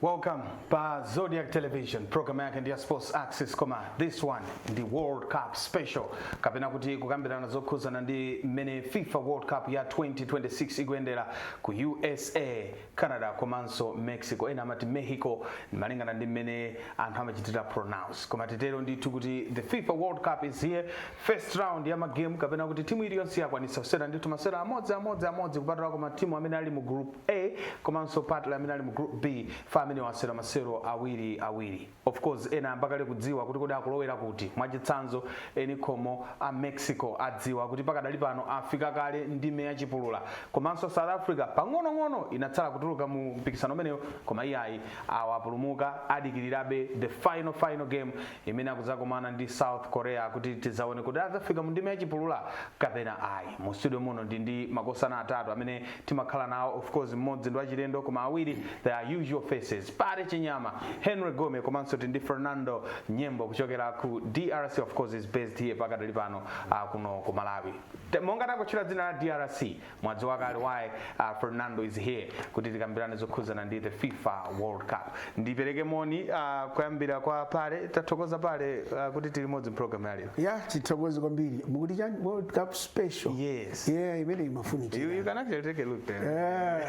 Welcome pa Zodiak Television, program yake ndi ya Sports Axis, koma this one ndi World Cup special, kapena kuti kukambirana zokhuzana ndi mmene FIFA World Cup ya 2026 ikuyendera ku USA, Canada komanso Mexico. Ena amati Mexico, malingana ndi mmene anthu amachitira pronounce, koma titero ndithu kuti the FIFA World Cup is here. First round ya magame, kapena kuti timu iliyonse yakwanisa kusewera ndithu masewera amodzi amodzi amodzi, kupatulako matimu amene ali mu Group A komanso partly amene ali mu Group B, fa amene wasewera masewero awiri awiri. Of course, ena ambakale kudziwa kuti kodi akulowera kuti. Mwachitsanzo, eni khomo a Mexico adziwa kuti pakadali pano afika kale ndime yachipulula, komanso South Africa pang'onong'ono inatsala kutuluka mu mpikisano umeneyo, koma iyayi, awapulumuka, adikirirabe the final final game imene akudzakumana ndi South Korea kuti tidzaone kuti adzafika mu ndime yachipulula kapena ayi. Mu studio muno ndi makosana atatu amene timakhala nawo. Of course, mmodzi ndi wachilendo, koma awiri, they are usual faces: Pare Chinyama, Henry Gome, komanso ndi Fernando Nyembo kuchokera ku DRC. Of course, is based here pakadali pano kuno ku Malawi. Monga takutchula dzina la DRC, mwadziwa kale why Fernando is here, kuti tikambirane zokhuzana ndi the FIFA World Cup. Ndipereke moni kuyambira kwa Pale. Tathokoza, Pale, kuti tili limodzi program ya lero. Ya, tithokoze kwambiri. Mukuti chani? World Cup special? Yes. Yeah, imene imafunikira. You can actually take a look there.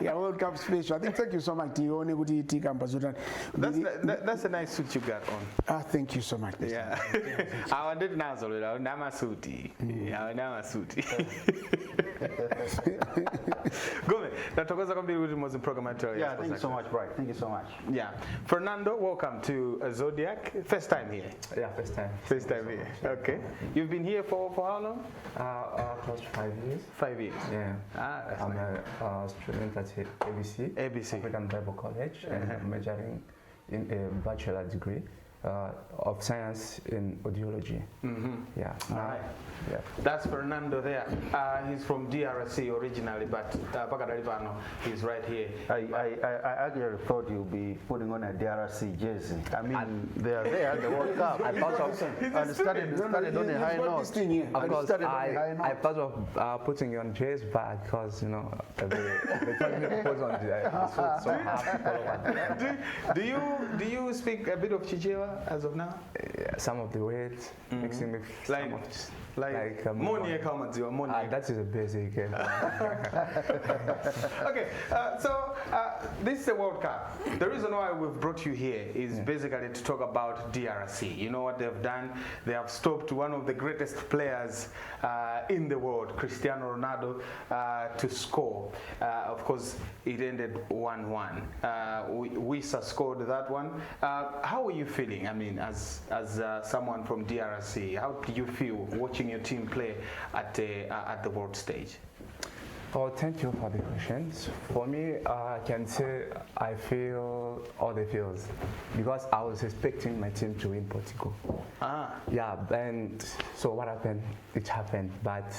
Yeah, World Cup special. I think, thank you so much. Tione kuti tikamba zotani. That's a nice suit you got on. Ah, thank you so much, Mr. Yeah. Awa ndeti nazolera namasuti. Awa namasuti. Gome, tathokoza kwambiri kuti mozi program ya Yeah, thank you so much, Bright. Thank you so much. Yeah. Fernando, welcome to Zodiak. First time here. Yeah, first time. First time here. Okay. You've been here for how long? Close to 5 years. 5 years. Yeah. Ah, that's I'm nice. a student at ABC, ABC. African Bible College, and I'm majoring in a bachelor degree of science in audiology. Yeah. All Now, right. yeah. That's Fernando there. He's from DRC originally, but pakadali pano, he's right here. I actually thought you'd be putting on a DRC jersey. I mean, they are there, the World Cup. I thought of, And started on a He's high got note. this thing here. Of And course, started on a high I note. thought of putting on jersey back because they told me to put on the suit, so I have to follow what Do you speak a bit of Chichewa as of now? Yeah, some of the words, mixing with some of Like, like, moni kama moni. Ah, that is a basic. Okay, so this is the World Cup. The reason why we've brought you here is basically to talk about DRC. You know what they've done? They have stopped one of the greatest players in the world, Cristiano Ronaldo, to score. Of course, it ended 1-1. Wissa scored that one. How are you feeling? I mean, as someone from DRC, how do you feel watching your team play at the world stage? Oh, thank you for the questions. For me, I can say I feel all the feels because I was expecting my team to win Portugal. Yeah, and so what happened? It happened, but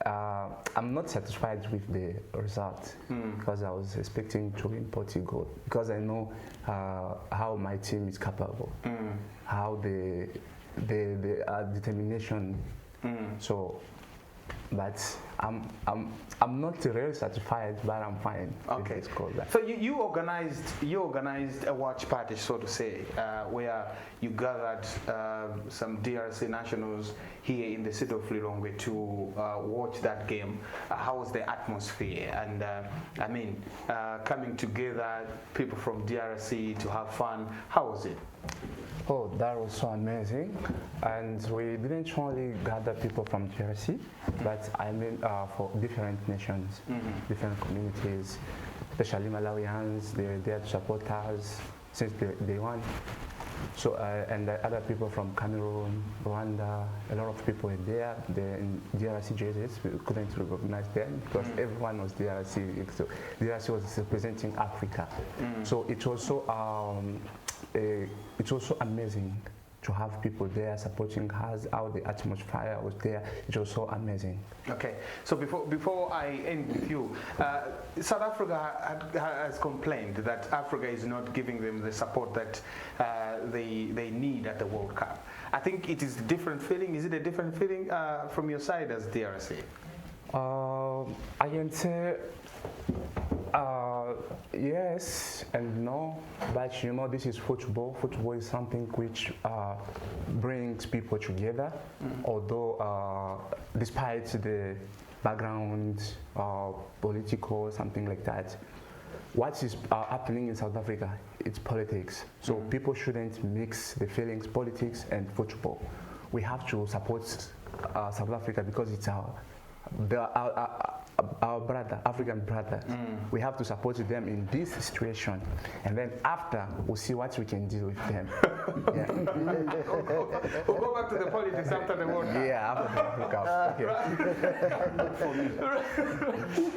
I'm not satisfied with the result because I was expecting to win Portugal because I know how my team is capable, how the determination. So, but I'm not really satisfied, but I'm fine with this score. So you organized a watch party, so to say, where you gathered some DRC nationals here in the city of Lilongwe to watch that game. How was the atmosphere? And I mean, coming together, people from DRC to have fun. How was it? Oh, that was so amazing. And we didn't only gather people from DRC, but I mean for different nations, different communities, especially Malawians. They were there to support us since day one. So, and the other people from Cameroon, Rwanda, a lot of people were there. They're in DRC jerseys. We couldn't recognize them because everyone was DRC. So DRC was representing Africa. So it was so amazing to have people there supporting us, how the atmosphere was there. It was so amazing. Okay, so before I end with you, South Africa has complained that Africa is not giving them the support that they need at the World Cup. I think it is a different feeling. Is it a different feeling from your side as DRC? I can say Yes and no, but this is football. Football is something which brings people together, although despite the background, political, something like that. What is happening in South Africa, it's politics. So people shouldn't mix the feelings, politics and football. We have to support South Africa because it's our brother, African brothers. We have to support them in this situation. And then after, we'll see what we can do with them. Yeah. We'll go back to the politics after the World Cup. Yeah, after the World Cup. Okay.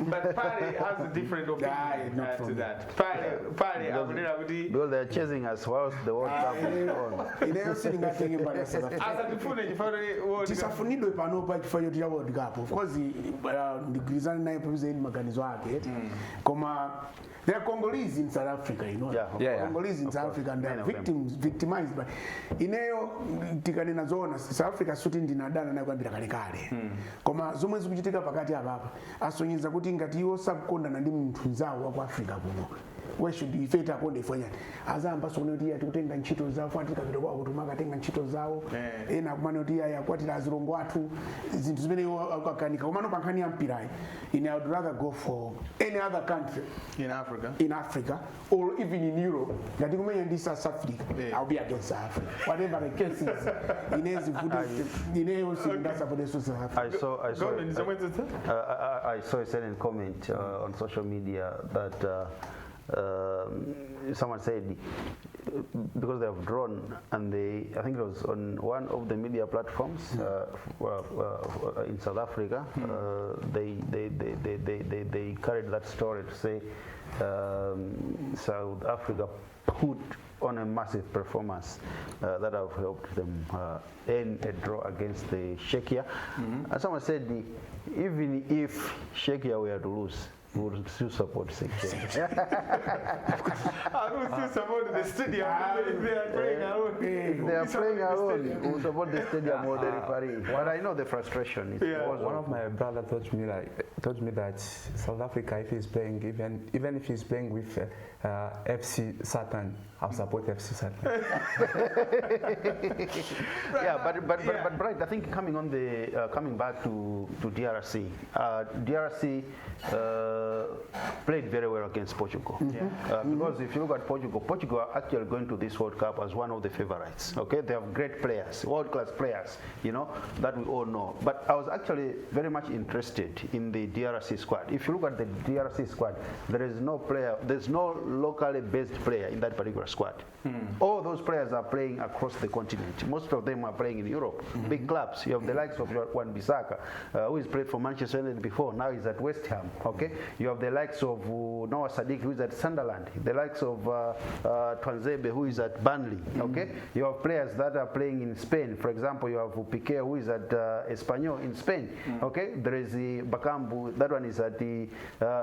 But Pari has a different opinion Ah, not for to me. that. Pari, akunena kuti Because they are chasing us whilst the World Cup is on. Ineyo sindingatenge mbali ya South Africa. Asatifune chifukwa World Cup. Tisafunidwe panopa chifukwa choti cha World Cup. Of course, ndigwirizane naye popeza maganizo ake, koma there are Congolese in South Africa. Yeah. Congolese in South Africa and they Many are of them. victims, victimized by. Ineyo tikanena zoona, South Africa suti ndinadana nayo kuyambira kalekale, koma zomwe zikuchitika pakati apapa asonyeza kuti ngati iwo sakukondana ndi munthu mzawo wa ku Africa kuno, we should ife takonde ifanyani azamba sokune kuti iye tikutenga ntchito zawo funa tikapita kwawo kuti umakatenga ntchito zawo. Ena akumana kuti iye akwatira azilongo athu, zinthu zimene iwo akanika. Komano pa nkhani ya mpirayi, ine I would rather go for any other country in Africa. In Africa or even in Europe. Ngati kumenya ndi South Africa, I'll be against South Africa. Whatever the case is, inezi kuti ineyo sindingasapoteso South Africa. I saw, Government is I saw a certain comment on social media that someone said because they have drawn and they, I think it was on one of the media platforms in South Africa, they carried that story to say South Africa put on a massive performance that have helped them earn a draw against the Czechia. And someone said, even if Czechia were to lose, we would still support Czechia. I will still support the stadium even if they are playing alone. If they are We support playing the alone, stadium. we will support the stadium or the referee. But I know the frustration. It's because One of my brother taught me that South Africa, if he's playing, even if he's playing with FC Satan, I'll support FC Satan. Yeah, but Bright, I think coming back to DRC, DRC played very well against Portugal. Because if you look at Portugal, Portugal are actually going to this World Cup as one of the favorites. Okay, they have great players, world-class players, that we all know. But I was actually very much interested in the DRC squad. If you look at the DRC squad, there is no player, there's no locally based player in that particular squad. All those players are playing across the continent. Most of them are playing in Europe, big clubs. You have the likes of Wan Bissaka, who has played for Manchester United before, now he's at West Ham. Okay, you have the likes of Noah Sadiki, who is at Sunderland, the likes of Tuanzebe, who is at Burnley. Okay, you have players that are playing in Spain. For example, you have Piqué, who is at Espanyol in Spain. Okay, there is the Bakambu, that one is at the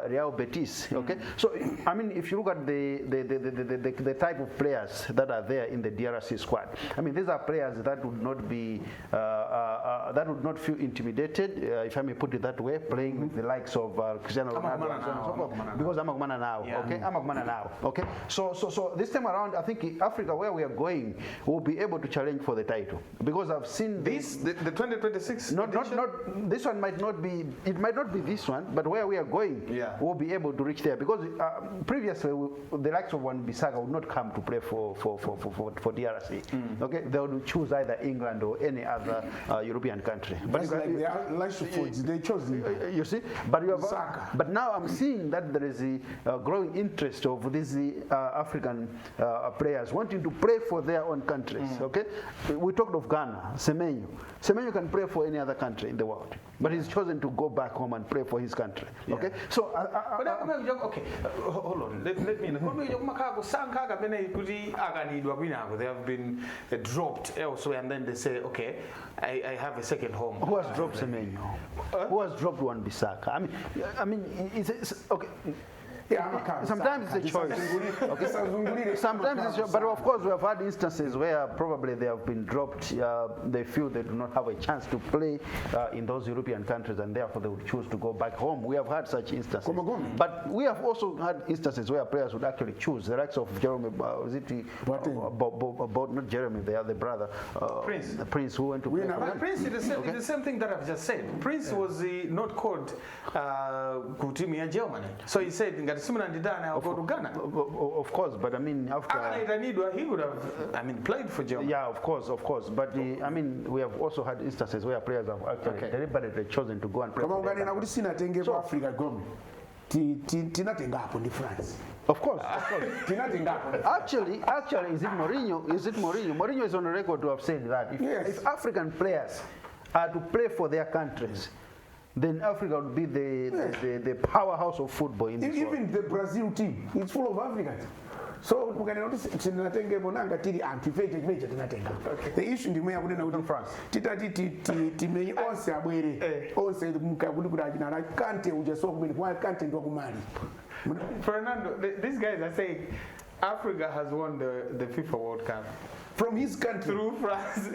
Real Betis. Okay, so I mean, if you look at the type of players that are there in the DRC squad, I mean, these are players that would not be that would not feel intimidated, if I may put it that way, playing with the likes of Cristiano Ronaldo and so on and so forth. Because amakumana now, okay, amakumana now, okay. So this time around, I think Africa, where we are going, will be able to challenge for the title because I've seen This, the 2026 not, edition? Not this one might not be, it might not be this one, but where we are going, we'll be able to reach there because previously the likes of Wan Bissaka would not come to play for DRC. Okay, they would choose either England or any other European country. But That's like the Rashfords, they chose him. You see, but you have, Saka. But now I'm seeing that there is a growing interest of these African players wanting to play for their own countries. Okay, we talked of Ghana, Semenyo. Semenyo can play for any other country in the world, but he's chosen to go back home and play for his country. Okay, so But okay, hold on. Let me. Kodi kumakhala kusankha kapena kuti akanidwa kwinako, they have been dropped elsewhere and then they say, "Okay, I have a second home." Who has dropped Semenyo? Who has dropped Wan Bissaka? I mean, it's okay. Yeah, amakhala. Sometimes it's a choice. Okay. Sometimes it's, but of course we have had instances where probably they have been dropped. They feel they do not have a chance to play in those European countries, and therefore they would choose to go back home. We have had such instances. Koma Gome. But we have also had instances where players would actually choose the likes of Jeremy. Was it Boateng. Not Jeremy, the other brother, Prince. Prince, who went to We play know- for But them. Prince is the same thing that I've just said. Prince was not called ku team ya Germany. So he said, "Ngati simunandiitane, I'll go to Ghana." Of course, but I mean after. Akanaitanidwa, he would have, I mean, played for Germany. Yeah, of course. But I mean, we have also had instances where players have actually deliberately chosen to go and play Koma for their ukanena country. kuti sinatengepo Africa, Gome, tinatengapo ndi France. Of course. Tinatengapo. Actually, is it Mourinho? Is it Mourinho? Mourinho is on record to have said that Yes. if African players are to play for their countries, then Africa would be the powerhouse of football in this world. Even the Brazil team, it's full of Africans. So mukanena kuti tinatengepo, nanga tili anthu ifeche chimenecho tinatenga. The issue ndimwe yakunena kuti France. Titati timenye onse abwere onse kuti achinala Kante uja so kumene kwa Kante ndi wakumali. Fernando, these guys are saying Africa has won the FIFA World Cup from his country through France.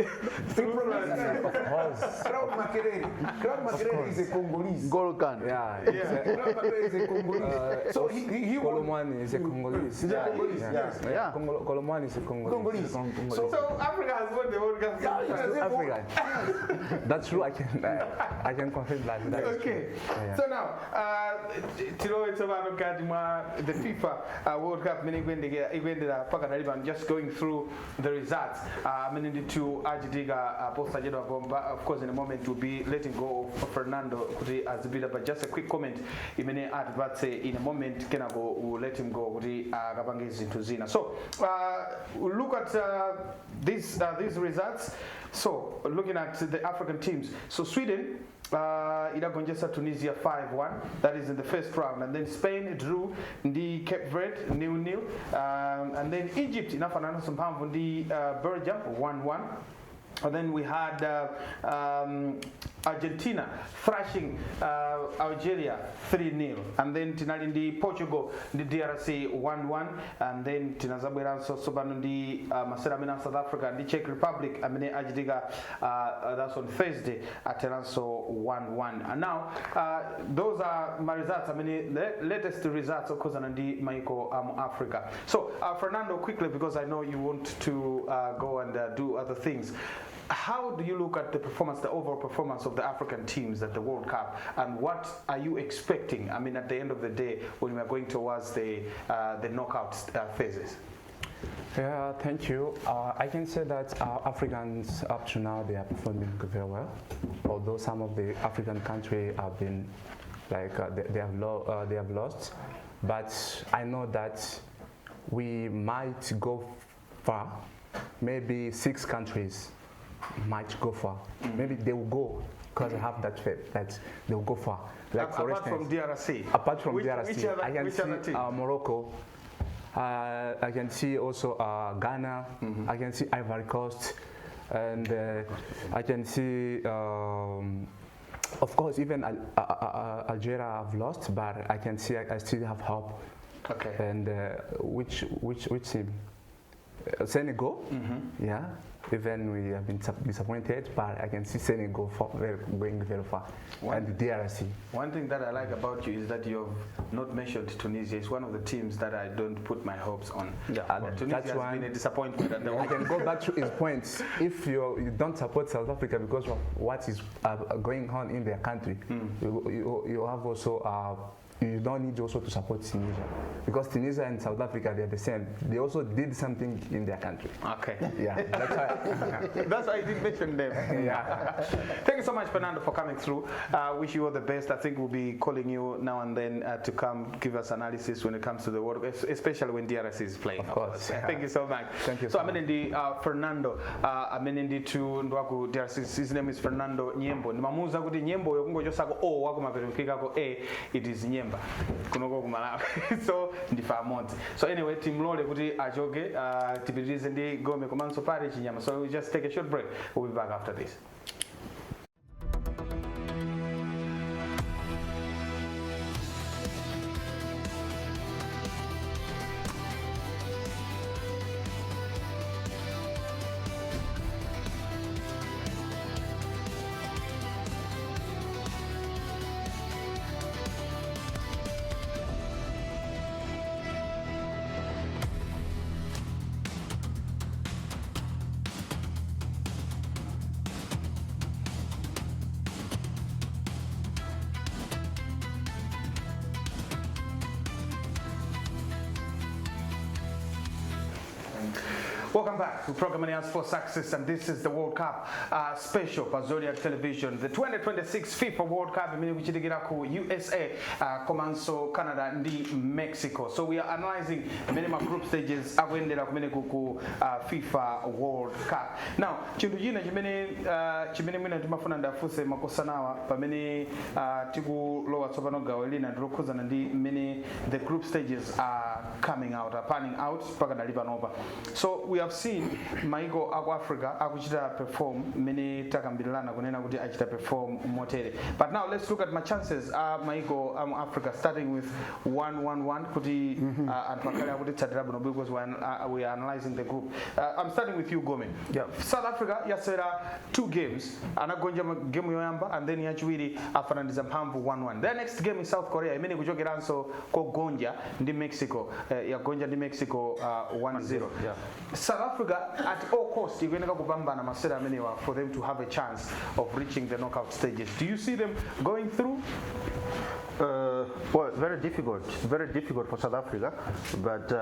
Through From his France. country. Of course. Claude Makelele. Claude Makelele is a Congolese. N'Golo Kante. Yeah. It's Claude Makelele is a Congolese. So he won. Kolo Muani is a Congolese. He's a Congolese. Yeah. Yes. Yeah. Yeah. Kolo Muani is a Congolese. Congolese. Congolese. So Africa has won the World Cup. Yeah, through yeah. Africa. That's true. I can confirm that. That is Okay. true. Yeah. So now, tilowe tsopano mkati mwa the FIFA World Cup imene ikuyendera pakadali pano, just going through the results amene ndithu achitika posachedwa pompa. Of course, in a moment we'll be letting go of Fernando kuti azipita, but just a quick comment imene atipatse in a moment, kenako we'll let him go kuti akapange zinthu zina. So look at these results. So looking at the African teams, so Sweden idagonjetsa Tunisia 5-1, that is in the first round, and then Spain drew ndi Cape Verde 0-0, and then Egypt inafanananso mphamvu ndi Belgium 1-1. And then we had Argentina thrashing Algeria 3-0. And then tinali ndi Portugal ndi DRC 1-1. And then tinazabweranso tsopano ndi masewera amene a South Africa ndi Czech Republic amene achitika, that's on Thursday, ateranso 1-1. And now those are my results, amene the latest results okhuzana ndi maiko mu Africa. So Fernando, quickly, because I know you want to go and do other things. How do you look at the performance, the overall performance of the African teams at the World Cup, and what are you expecting? I mean, at the end of the day, when we are going towards the knockout phases. Yeah, thank you. I can say that Africans up to now, they are performing very well, although some of the African countries have been like they have lost, but I know that we might go far. Maybe six countries might go far. Maybe they will go because I have that faith that they will go far. Like for Apart instance, from DRC. Apart from DRC, Which I can which see other teams? Morocco. I can see also Ghana. I can see Ivory Coast, and I can see, of course, even Algeria have lost, but I can see I still have hope. And which team? Senegal. Yeah. Even we have been disappointed, but I can see Senegal going very far, and the DRC. One thing that I like about you is that you've not mentioned Tunisia. It's one of the teams that I don't put my hopes on. Tunisia That's has why been a disappointment at the I can go back to his point. If you don't support South Africa because of what is going on in their country, you have also you don't need also to support Tunisia because Tunisia and South Africa, they are the same. They also did something in their country. Yeah, that's why. That's why I didn't mention them. Yeah. Thank you so much, Fernando, for coming through. Wish you all the best. I think we'll be calling you now and then to come give us analysis when it comes to the World, especially when DRC is playing. Of course. Yeah. Thank you so much. Thank you So so amene ndi Fernando, amene ndithu ndi waku DRC. His name is Fernando Nyembo. Ndimamuwuza kuti Nyembo yokungochosako o wakumapeto a, it is Nyemba kunoko kumalawi, so ndife amodzi. So anyway, timlole kuti achoke, tipitirize ndi Gome komanso pali Chinyama. So we just take a short break. We'll be back after this. Welcome back to program ya Sports Axis, and this is the World Cup special pa Zodiak Television. The 2026 FIFA World Cup imene kuchitikira ku USA, komanso Canada ndi Mexico. So we are analyzing mmene ma group stages akuyendera kumene ku FIFA World Cup. Now, chinthu china chimene mwina timafuna ndafunse makosanawa pamene tikulowa tsopano gawo lina ndilokhuzana ndi mmene the group stages are coming out, are panning out pakadali panopa. So we have seen maiko aku Africa akuchita perform mmene takambirana kunena kuti achita perform motere. But now let's look at my chances a maiko amu Africa, starting with 111, kuti anthu akhale akutitsatira bwino because we are analyzing the group. I'm starting with you, Gome. Yeah. South Africa yasewera two games, anagonja game yoyamba and then yachiwiri afananiza mphamvu 1-1. Their next game is South Korea imene kuchokeranso kogonja ndi Mexico, yagonja ndi Mexico 1-0. South Africa at all cost ikuyeneka kupambana masewera amenewa for them to have a chance of reaching the knockout stages. Do you see them going through? Well, very difficult for South Africa, but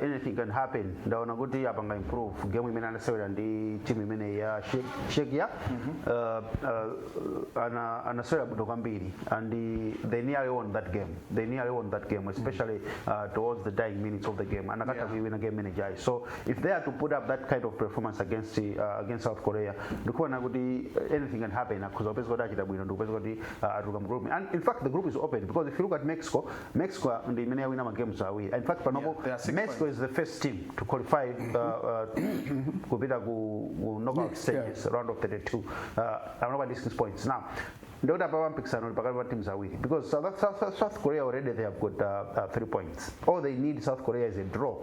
anything can happen. Ndaona kuti apanga improve game imene anasewera ndi team imene ya Czechia, anasewera bwino kwambiri and they nearly won that game. They nearly won that game, especially towards the dying minutes of the game. Anakata kuiwina game manager. So if they are to put up that kind of performance against South Korea, ndikuona kuti anything can happen. Akhoza kupeza kuti achita bwino, ndikupeza kuti atuluka mu group. And in fact, the group is open because if you look at Mexico, Mexico ndi imene yawina ma games awiri. In fact, panopo Yeah, they are 6 Mexico points. Is the first team to qualify kupita ku knockout Next, stages, round of 32. Anopa ndi 6 points. Now, ndikuti apa mpikisano uli pakati pa teams awiri because South Korea already, they have got 3 points. All they need, South Korea, is a draw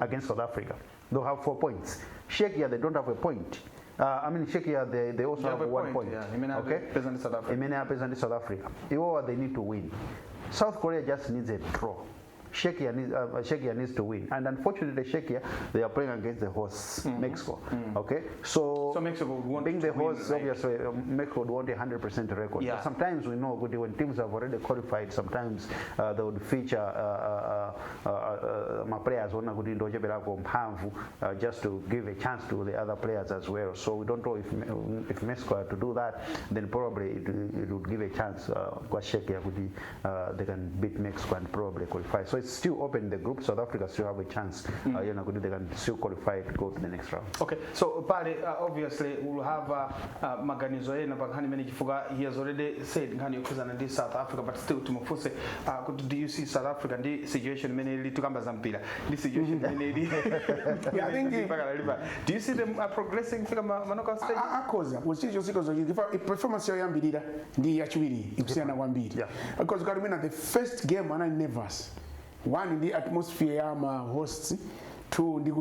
against South Africa. They'll have 4 points. Czechia, they don't have a point. I mean, Czechia, they also They have, have a one point, point. Yeah. Imene Okay? apeza ndi South Africa. Imene apeza ndi South Africa. Iwowa, they need to win. South Korea just needs a draw. Czechia needs to win. And unfortunately, Czechia, they are playing against the hosts, Mexico. Okay? So, So Mexico would want being to the win, hosts, obviously, Mexico would want a 100% record. But sometimes we know kuti when teams have already qualified, sometimes they would feature ma players ona kuti ndocheperako mphamvu just to give a chance to the other players as well. So we don't know if Mexico are to do that, then probably it would give a chance kwa Czechia kuti they can beat Mexico and probably qualify. So it's still open, the group. South Africa still have a chance, kuti they can still qualify to go to the next round. Okay, so Pale, obviously we'll have maganizo ena pa nkhani imene chifukwa he has already said nkhani yokhuzana ndi South Africa, but still timufunse kuti do you see South Africa ndi situation imene ili, tikamba za mpira, ndi situation imene ili Yeah, I think mpaka lalipa, do you see them progressing kufika ma knockout stage? Akhoza kuchilichonse chikoza performance yoyambirira ndi yachiwiri ikusiyana kwambiri because kali mwina the first game anali nervous, one ndi atmosphere ya ma hosts, two ndi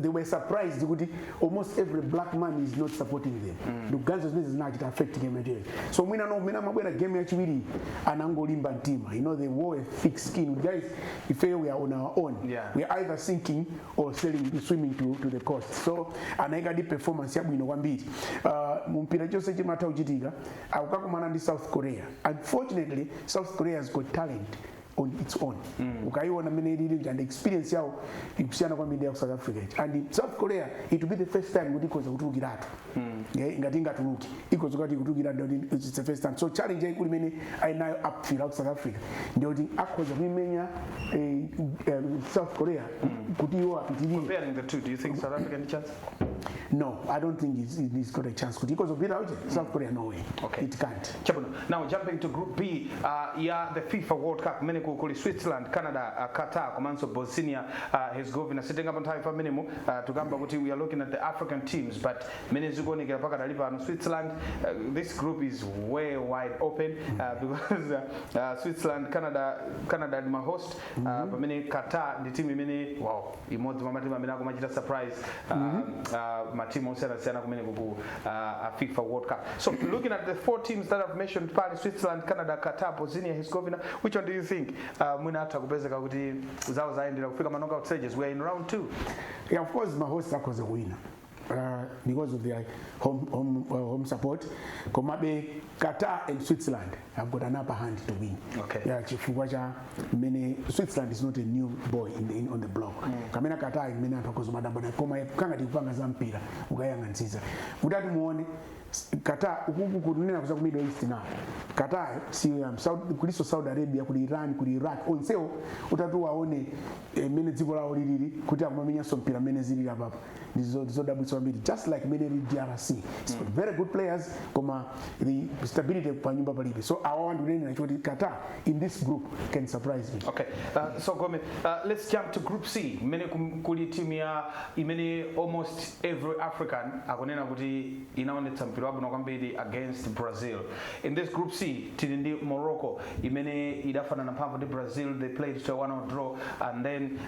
they were surprised kuti almost every black man is not supporting them. Ndikuganiza zimene zinachita affect game yachiwiri. So mwina no mwina amabwera game yachiwiri anangolimba mtima. They wore a thick skin. Guys, if we are on our own, we are either sinking or sailing, swimming to the coast. So anayika di performance yabwino kwambiri. Mumpira chonse chimatha kuchitika. Akukakumana ndi South Korea. Unfortunately, South Korea has got talent on its own. Ukaiona mmene ilili and experience yawo ikusiyana kwambiri ndi ya ku South Africa iti. And South Korea, it will be the first time kuti ikhoza kutulukiratu. Ngati ingatuluke, ikhoza kuti kutulukira ndiyoti it's the first time. So challenge yaikulu imene ali nayo upfield aku South Africa ndiyoti akhoza kuimenya South Korea kuti iwo apitirire. Comparing the two, do you think South Africa any chance? No, I don't think he's got a chance kuti ikhoza kupita uche South Korea. No way. It can't. Chabwino. Now jumping to Group B ya the FIFA World Cup, kumene kuli Switzerland, Canada, Qatar komanso Bosnia Herzegovina. Sitengapo nthawi pamenemo, tukamba kuti we are looking at the African teams, but mene zikuonekera pakadali pano, Switzerland, this group is way wide open because Switzerland, Canada, Canada ndi ma host, pamene Qatar ndi team imene, wow, imodzi mwa matimu amene akumachita surprise matimu osiyanasiyana kumene ku FIFA World Cup. So looking at the four teams that I've mentioned pali Switzerland, Canada, Qatar, Bosnia Herzegovina, which one do you think mwina atha kupezeka kuti zawo zayendera kufika ma knockout stages? We are in round two. Yeah, of course ma hosts akhoza kuwina. because of their home support. Komabe Qatar and Switzerland have got an upper hand to win. Yeah, chifukwa cha mmene Switzerland is not a new boy on the block. Kamena Qatar imene anthu akhoza madabwa nayo, koma kangati kupanga za mpira ukayang'anitsitsa kutati muone Qatar ukuku kunena kuza ku Middle East now. Qatar si Saudi, kuliso Saudi Arabia, kuli Iran, kuli Iraq, onsewo utatu waone mmene dziko lawo lilili kuti akumamenyanso mpira mmene zilili apapo ndizodabwitsa kwambiri, just like mmene ili DRC. It's got very good players, koma the stability pa nyumba palibe. So awawa ndikunenera choti Qatar in this group can surprise me. Okay, so Gome, let's jump to Group C. Imene kuli team ya imene almost every African akunena kuti inaonetsa mpira wabwino kwambiri against Brazil. In this Group C, tili ndi Morocco imene idafanana mphamvu ndi Brazil. They played to a 1 draw, and then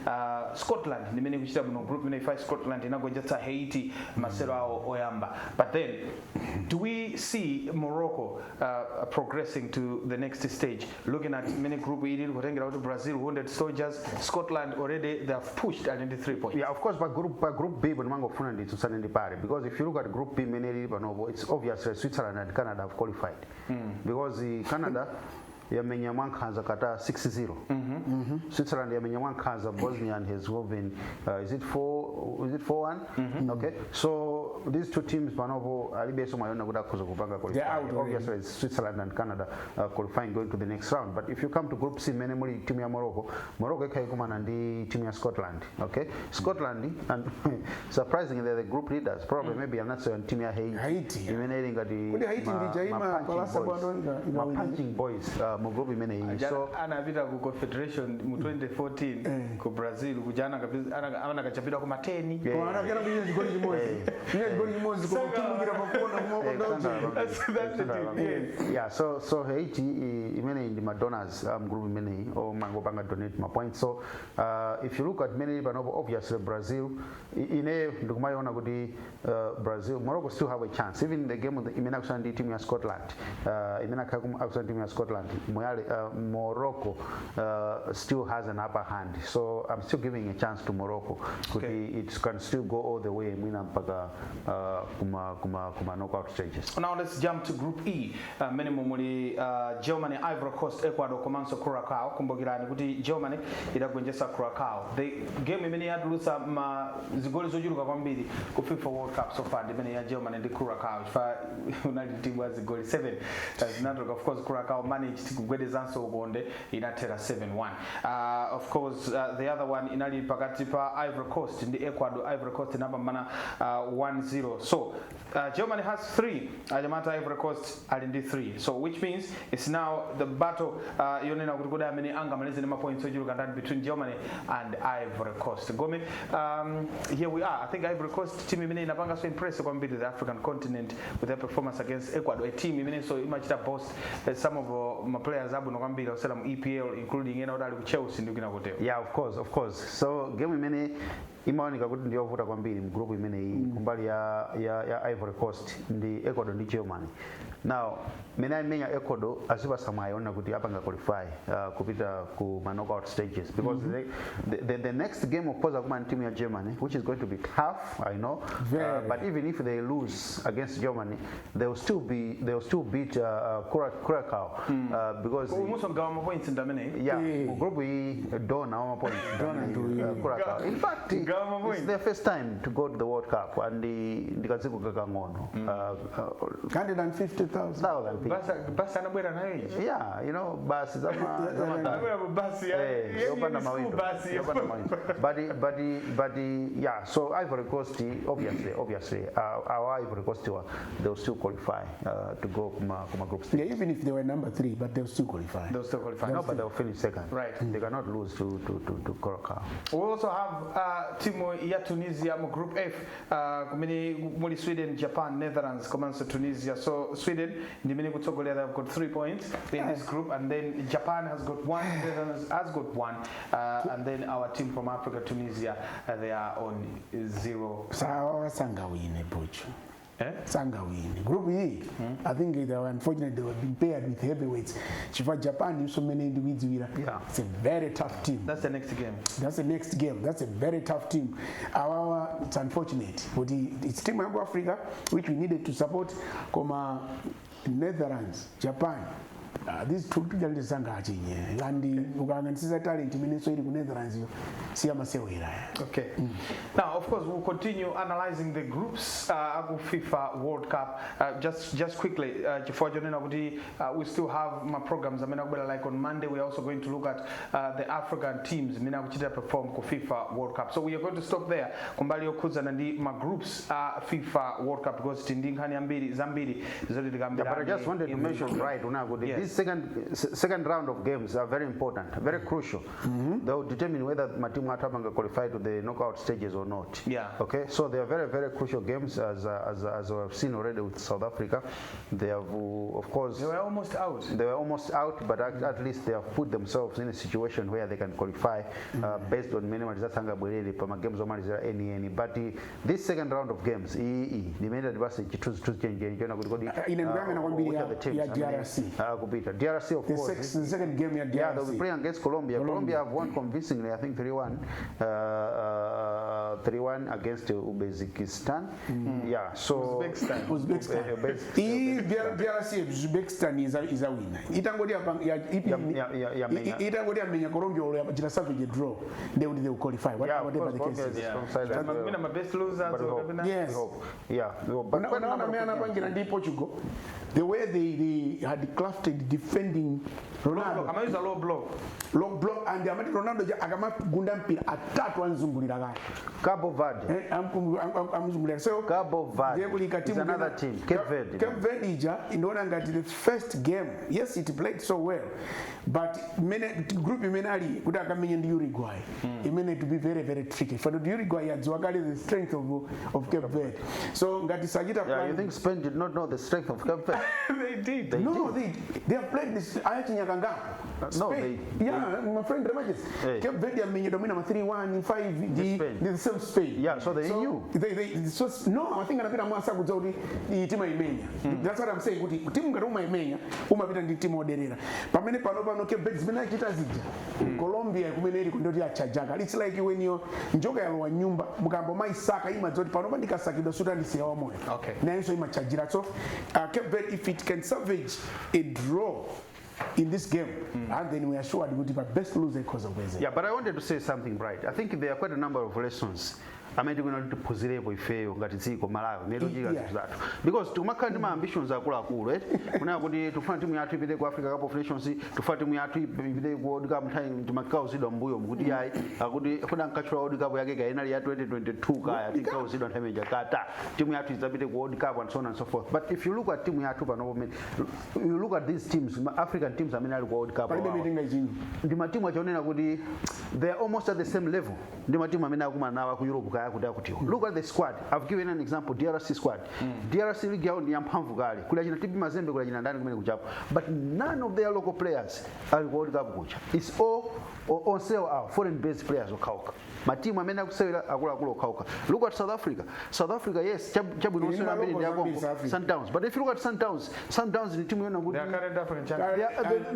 Scotland imene ikuchita bwino group imene ifa. Scotland inagonjetsa Haiti masero awo oyamba. But then, do we see Morocco progressing to the next stage? Looking at many group ili kutengera kuti Brazil, wounded soldiers, Scotland already they have pushed and 3 points. Yeah, of course, pa group B ndimangofuna nditsutsane ndi pale, because if you look at Group B imene ili panopo, it's obviously Switzerland and Canada have qualified because Canada yamenya mwankhanza Qatar 6-0. Switzerland yamenya mwankhanza Bosnia and Herzegovina, is it 4-1? Okay, so these two teams panopo alibenso mayona kuti akhoza kupanga qualify. They're out already. Obviously it's Switzerland and Canada qualifying, going to the next round. But if you come to Group C imene muli team ya Morocco, Morocco ikhala ikumana ndi team ya Scotland. Okay, Scotland, and surprisingly they're the group leaders. Probably maybe I'm not saying team ya Haiti, Haiti, yeah. imene ili ngati Kodi Haiti ndi jaima ma punching palasa boys. bwano Ma ikawina. punching boys mu group imeneyi. So Anapita ku Confederation mu 2014 ku Brazil kuja anakachapidwa ku mateni. Koma anakera kunyenya chigoli chimodzi, kunyenya chigoli chimodzi, koma kutumbukira pakona kumakonda. That's the thing, yes. Yeah, so Haiti imeneyi ndi ma donors group imeneyi omangopanga donate ma points. So if you look at many panopo, obviously Brazil ineyo ndikumayiona kuti Brazil, Morocco still have a chance. Even the game imene akusana ndi team ya Scotland, imene akusana ndi team ya Scotland Moyale, Morocco still has an upper hand, so I'm still giving a chance to Morocco kuti it can still go all the way mwina mpaka kuma knockout stages. Now let's jump to Group E. Mmene muli Germany, Ivory Coast, Ecuador komanso Curacao. Kumbukirani kuti Germany idagonjetsa Curacao. The game imene yatulutsa ma zigoli zochuluka kwambiri ku FIFA World Cup so far ndi imene ya Germany ndi Curacao. Chifukwa unali timu ya zigoli 7 zinatuluka. Of course Curacao managed kugwedezanso ukonde, inathera 7-1. Of course the other one inali pakati pa Ivory Coast ndi Ecuador. Ivory Coast inapambana 1-0. So Germany has 3, anyamata Ivory Coast ali ndi 3, so which means it's now the battle yonena kuti kodi amene angamalize ndi mapoints ochuluka ndani between Germany and Ivory Coast. Gome, here we are. I think Ivory Coast, team imene inapanga so impress kwambiri the African continent with their performance against Ecuador, a team imene so imachita boast some of ma players abwino kwambiri osewera mu EPL, including ena oti ali ku Chelsea ndi kwina kutero. Yeah, of course. So game imene imaoneka kuti ndiyovuta kwambiri mu group imeneyi kumbali ya Ivory Coast ndi Ecuador ndi Germany. Now mene amenya Ecuador azipasa mwayi ona kuti apanga qualify kupita ku ma knockout stages, because the next game, of course, akuma team ya Germany, which is going to be tough, I know. Very. But even if they lose against Germany, they will still beat Curacao because Umunso gawa mapoints ndi ameneyi. Yeah, Eh. group iyi donor wa points. Donor ndi Curacao. In fact, Gawa ma it's points. their first time to go to the World Cup and ndikadziko kakang'ono. 150,000. Thousand people. Basi anabwera nayo iji. Yeah, basi zama Anabwera mu basi ya yopanda school mawindo. basi. Yopanda mawindo. But yeah, so Ivory Coast, obviously, our Ivory Coast, they'll still qualify to go kuma group stage. Yeah, even if they were number three, but they'll still qualify. They'll still qualify. No, but they'll finish second. Right. They cannot lose to Curacao. We also have timu ya Tunisia mu Group F, kumene muli Sweden, Japan, Netherlands komanso Tunisia. So Sweden ndimene kutsogolera, they've got 3 points in this group, and then Japan has got one, Netherlands has got one, and then our team from Africa, Tunisia, they are on 0. Sawa, sangawine buchu. Eh? Sangawine group iyi. I think they were unfortunate, they were being paired with heavyweights, chifukwa Japan iso mmene ndikuidziwira, it's a very tough team. That's the next game. That's the next game. That's a very tough team. Awawa, it's unfortunate kuti it's team yaku Africa which we needed to support, koma Netherlands, Japan, these two talent sangachinye, and ukayang'anisisa talent imenenso ili ku Netherlands yo siyamasewera. Okay. Now, of course, we'll continue analyzing the groups aku FIFA World Cup. Just quickly, chifukwa chonena kuti we still have ma programs amene akubwera. Like on Monday, we are also going to look at the African teams amene akuchita perform ku FIFA World Cup. So we are going to stop there kumbali yokhudzana ndi ma groups a FIFA World Cup because tili ndi nkhani ambiri zambiri zoti Yeah, but I just wanted to mention, right, Unago, this second round of games are very important, very crucial. They will determine whether matimu athu apanga qualify to the knockout stages or not. Okay, so they are very, very crucial games as we have seen already with South Africa. They have, of course, They were almost out. They were almost out, but at least they have put themselves in a situation where they can qualify based on many results angabwerere pa ma games omalizira eni eni. But this second round of games, iyi ndimene tatipase chithunzithunzi chenicheni chona kuti kodi Ine ndikuyang'ana kwambiri which are the teams ya amene DRC. Akupita DRC, of The, course. the second game ya DRC. Yeah, they'll be playing against Colombia. Colombia have won convincingly, I think 3-1, 3-1 against Uzbekistan. Yeah, so Uzbekistan. Uzbekistan. Iyi DRC, Uzbekistan izawina itangoti Yamenya. Itangoti yamenya Colombia or yachita savage draw, they will qualify Yeah, of whatever course, the case Colombia is. is strong side as well. Mina ma best losers But we hope. kapena? Yes. We hope. Yeah, we hope. But quite a Unaona number of amene good games. anapangira ndi Portugal, the way they had crafted defending Ronaldo. Amayuza low block. Low block, and amati Ronaldo akamagunda mpira atatu anzungulira kale. Cabo Verde. Eh, amzungulira. So Cabo Verde ndiye kuli katimu is another kena- team. Cape Verde. Cape Verde ija ndiona ngati the first game, yes, it played so well, but mene group imene ali kuti akamenye ndi Uruguay, imene to be very, very tricky for the Uruguay yadziwa kale the strength of Cape Verde, so ngati sachita Yeah, you plan- think Spain did not know the strength of Cape Verde? They did. They No, did. they have played this ayachinyakangako. No, Spain. Yeah, my friend Ramages. Hey. Cape Verde amenyedwa mwina ma 3-1 5 The Spain. The same Spain. Yeah, so they knew. So no, I think anapita mwasa kudza kuti iyi timu imenya. That's what I'm saying, kuti timu ngati umayimenya umapita ndi timu oderera. Pamene pano pano Cape Verde zimene achita zija. Colombia kumene ili kundoti achajaka. It's like when you njoka yalowa nyumba mukambo maisaka imadzoti pano pandikasakidwa suti andisiya wamoyo. Nayenso imachajira. So Cape Verde, if it can salvage a draw in this game, and then we are sure kuti pa best loser ikhoza kupezeka. Yeah, but I wanted to say something, right. I think there are quite a number of lessons amene tikuona kuti tiphunzirepo ifeyo ngati dziko Malawi mmene tochita zinthu zathu, because tikumakhala ndi ma ambitions akuluakulu, eh, kunena kuti tifuna timu yathu ipite ku Africa Cup of Nations, tifuna timu yathu ipite ku World Cup. Nthawi timakauzidwa mbuyo mukuti yayi, akuti kuda nkatchula World Cup yake kaya inali ya 2022 kaya, tinkauzidwa nthawi imeneja kata timu yathu idzapite ku World Cup and so on and so forth. But if you look at timu yathu panopo, mmene you look at these teams, African teams amene ali ku World Cup Palibe awawa, mitinga ichinyi. Ndi matimu achonena kuti they are almost at the same level ndi matimu amene akumana nawo aku Europe kaya kuti akutiwo. Look at the squad. I've given an example, DRC squad. DRC league yawo ndi yamphamvu kale, kuli achina TP Mazembe, kuli achina ndani kumene kuchapo, but none of their local players ali ku World Cup kucha. It's all onsewo awo foreign based players okhaokha, matimu amene akusewera akuluakulu okhaokha. Look at South Africa. South Africa, yes, chabwino Ili osewera ambiri ndi ma locals ambiri akonko South Africa. Sundowns. But if you look at Sundowns, Sundowns ndi timu yona kuti They are current African champions.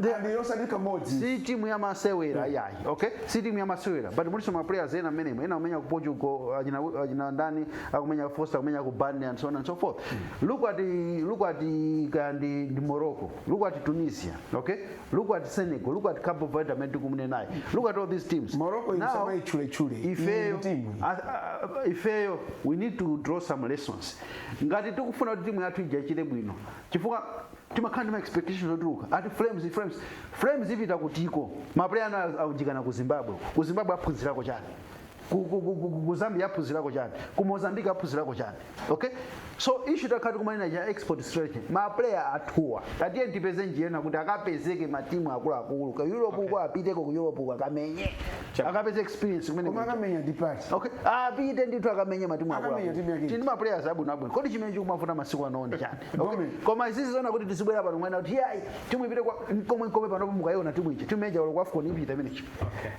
They are- And yosati kamodzi. Si timu yamasewera yayi, okay, si timu yamasewera, but muliso ma players ena amenemo, ena amenya ku Portugal, achina ndani akumenya ku Foster, akumenya ku Burnley and so on and so forth. Look at the kandi ndi Morocco, look at Tunisia, okay, look at Senegal, look at Cabo Verde amene tikumunenayi. Look at all these teams. Morocco Now, isamayichulechule. Ifeyo Timu. Ifeyo we need to draw some lessons ngati tikufuna kuti timu yathu ija ichite bwino, chifukwa timakhala ndi ma expectations otuluka ati Flames, Flames, Flames ipita kutiko? Ma player anu aunjikana ku Zimbabwe. Ku Zimbabwe aphunzirako chani? Ku Zambia aphunzirako chani? Ku Mozambique aphunzirako chani? Okay, so issue takhala tikumanena cha export strategy, ma player athuwa tatiye tipeze njira kuti akapezeke matimu akuluakulu ku Europe, uko apiteko ku Europe uko akamenye. Akapeza experience kumene Koma kuja. akamenya ndipati? Okay, apite ndithu akamenya matimu. Akamenya timu yake. Tindi ma players abwino abwino. Kodi chimene chikumavuta masiku ano ndi chani? Okay. Gome. Koma izizi zona kuti tizibwera pano mwena kuti yayi, timu ipite kwa komwe komwe panopo, mukayiona timu iji, timu imeja kwa AFCON ipita imenechi.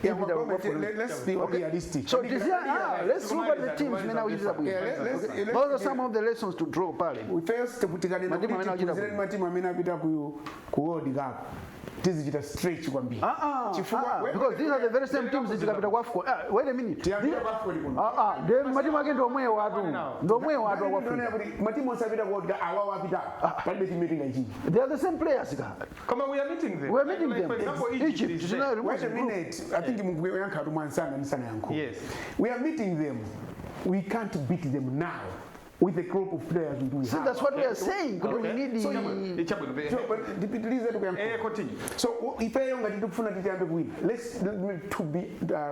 Yeah, Ipita Gome, kwa AFCON. let's be realistic. So let's look at the teams zimene akuchitira bwino. Yeah, let's Those are some of the lessons to draw pale. First, tikanena Matimu kuti amene akuchita tiphunzire matimu amene apita ku World Cup, tizichita stretch kwambiri. Chifukwa Because these are the very same teams zikapita kwa AFCON. Ah, wait a minute. Tiyambire kwa AFCON kuno. Ndi matimu ake ndomwewo atu, ndomwewo atu aku Ndionera Africa. kuti matimu onse apita ku World Cup awawo apita, palibe timu itingaichita. They are the same players ka. Koma we are meeting them. We are meeting Like, them. for example, Egypt, Egypt is is there. not Wait a minute. I think mukuyankha tu mwansanga ndisanayankhula. Yes. We are meeting them. We can't beat them now with the crop of players we See, have. that's what we are saying. Kuti we need So, the Chabwino. So, but ndipitilize tukuyankhula. Continue. So ifeyo ngati tikufuna titiyambe kuwina, let's let me to be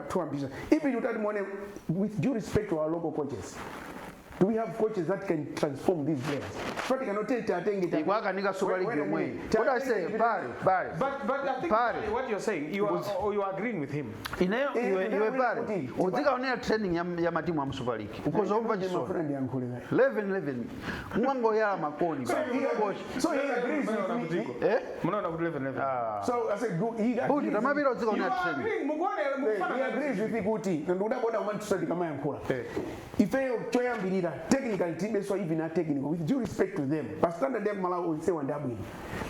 too ambitious. Even utati muone, with due respect to our local coaches, do we have coaches that can transform these players? But tikanotete atenge Ikwakanika Super League yomwe. What I say, pale, pale. But I think Pale. what you're saying, you are, or you are agreeing with him. Ineyo iwe Eh, iwe eh, pale. Uzikaonera training ya matimu a Super League. Ukozomva chisoni. Ndiyankhule. 11 11. Mwangoyala makoni. Coach. So he agrees with me. Eh? Munaona kuti 11 11. So I said, good, he Buti agrees. tamapita You uzikaonera are training. agreeing, mukuone He mukufana. agrees with kuti ndikudabona kumanditusa ndikamayankhula. Eh. Ifeyo choyambirira, technically tibeso, even a technical, with due respect to them, pa standard ya Malawi onsewa ndi abwino.